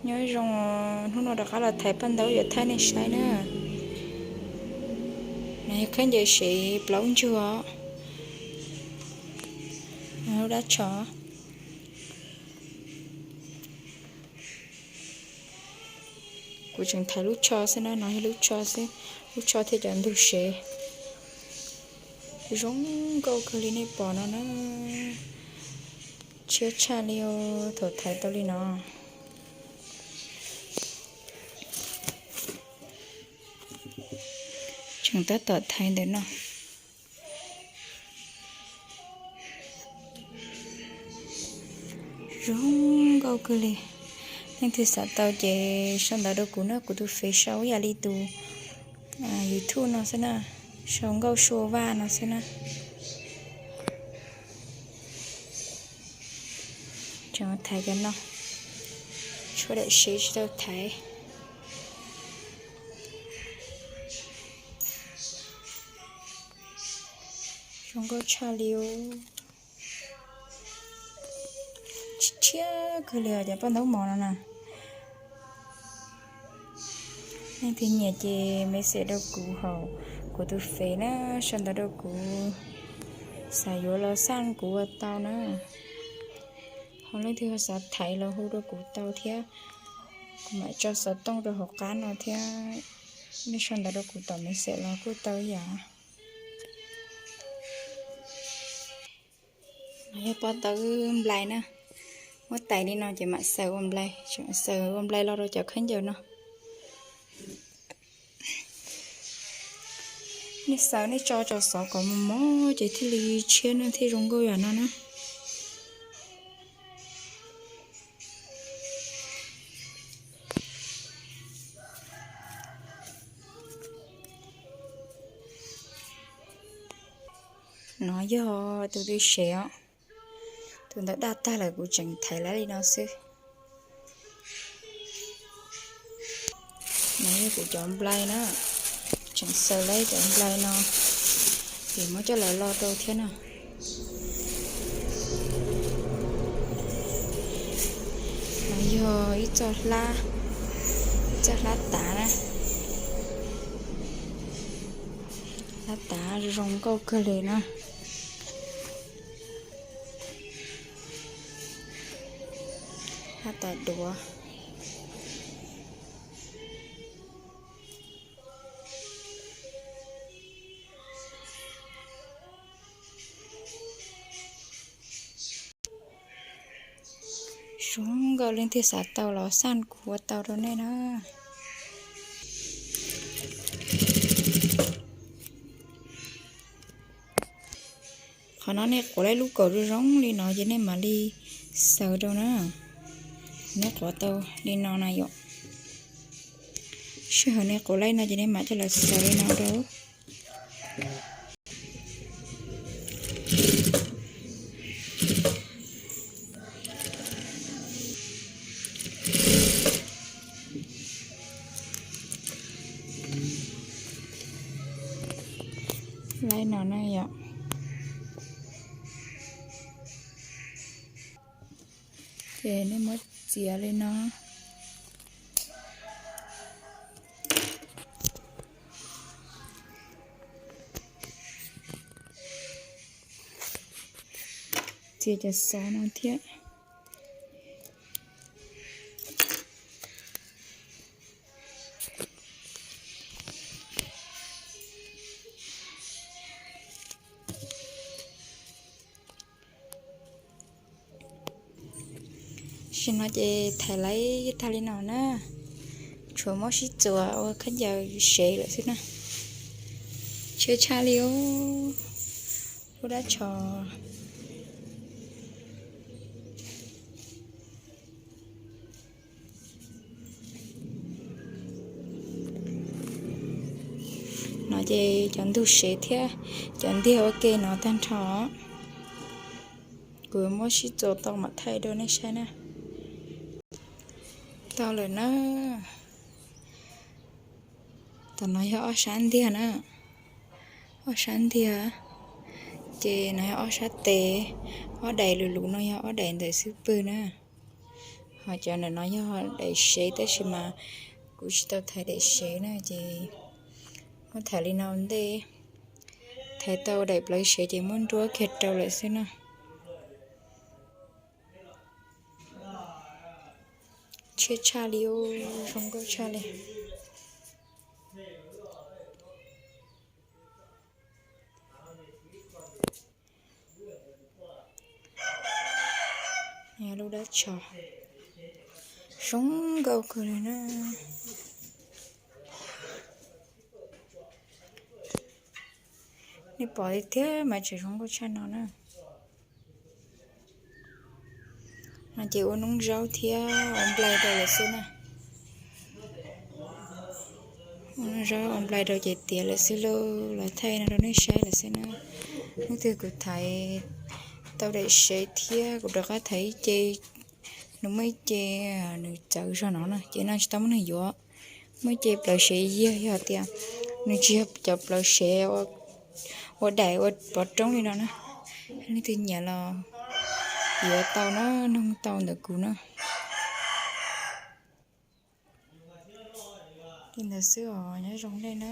Nyob zoo, hnub no rov qab los thaiv paj ntaub yuav thaij nej saib na. No yog khaub ncaws sev plaub ntsug, lub dab tsho. Kuv tseem thaiv lub tsho xwb na, no yog lub tsho xwb, lub tsho thiab cov ntug sev. Zoo nkauj kawg li nej pom no na, tshiab tshaj li thaum thaiv tau li no. Tseem tab tom thaiv ntawm no. Zoo nkauj kawg li. Leej twg xav tau ces sau ntawv rau kuv na, kuv tus fev sau ib yam li tus YouTube no xwb na, sau Nkauj Sua Vaj no xwb na. Tseem thaiv cov no, tshuav daim sev tsis tau thaiv. Zoo nkauj tshaj li, tshiab kawg li cov paj ntaub mov no na. Leej twg nyiam ces message rau kuv hauv kuv tus fev na, sau ntawv rau kuv, xav yuav los xaj kuv ua tau na. Ho leej twg ho xav thaiv los hu rau kuv tau thiab, kuv mam tso xov tooj rau hauv qab no thiab. Nej sau ntawv rau kuv tom message los kuj tau ib yam. No yog pob tawb nplai na, muab tais li no ces mam xaws ua nplai, mam xaws ua nplai los rau cov khaub ncaws no. Nej xaws nej tso tso xov kom mos mos ces thiaj li tshiab na, thiaj zoo nkauj yam no na. No yog tus tw sev os, tus ntawd daj tag lawm kuv tseem thaiv laib li no xwb. No yog kuv cov nplai na, tseem xaws laib cov nplai no, ces muab coj los lo rau thiab na. No yog ib txoj hlab, ib txoj hlab tav na, hlab tav zoo nkauj kawg li na. Hlab tav duav. Zoo nkauj, leej twg xav tau los xaj kuv ua tau rau nej na. Qhov no nej quav laib lub kaum zoo zoo li no ces nej mam li xaws rau na. Nej quav tau li no na yom. Sij hawm nej quav laib no ces nej mam coj los xaws li no rau. Laib no na yom. Ces nej muab txiav li no. Txiav cov xov no thiab. Tam sim no ces thaiv laib tag li no na, tshuav muab sib txuas ua khaub ncaws sev lawm xwb na. Tshiab tshaj li os, lub dab tsho. No ces cov ntug sev thiab cov ntiag ua ke no tag nrho. Kuv muab sib txuas tau mam thaij rau nej saib na. Tau lawm na. Tam no yog ob sab ntiag na. Ob sab ntiag, ces no yog ob sab tes. Ob daim lus lus no yog ob daim ntawm xub pwg na. Cov ntawm no yog daim sev tab sis mas kuv tsis tau thaiv daim sev na ces muab thaiv li no ua ntej. Thaiv tau daim plawv sev ces muab nruab kiag rau lawm xwb na. Tshiab tshaj li, zoo nkauj tshaj li. Lub dab tsho zoo nkauj kawg li na. Nej pom li thiab mas tseem zoo nkauj tshaj no na. No ces ua noob zaub thiab ua nplai rau lawm xwb na. Ua noob zaub ua nplai rau ces tiav lawm xwb lauj, los thaij no rau nej saib lawm xwb na. Hnub twg kuv thaiv tau daim sev thiab kuv rov qab thaiv ib ce, nws muaj ib ce nws txawv zog no na ces no tsis tau muab nws yuav. Muaj ib ce plawv sev yog, yog tias nws tsis yog cov plawv sev ua daim ua pov roob li no na. Leej twg nyiam los yuav tau na, noog tau ntawm kuv na. Li ntawd xwb os, nyob zoo nej na.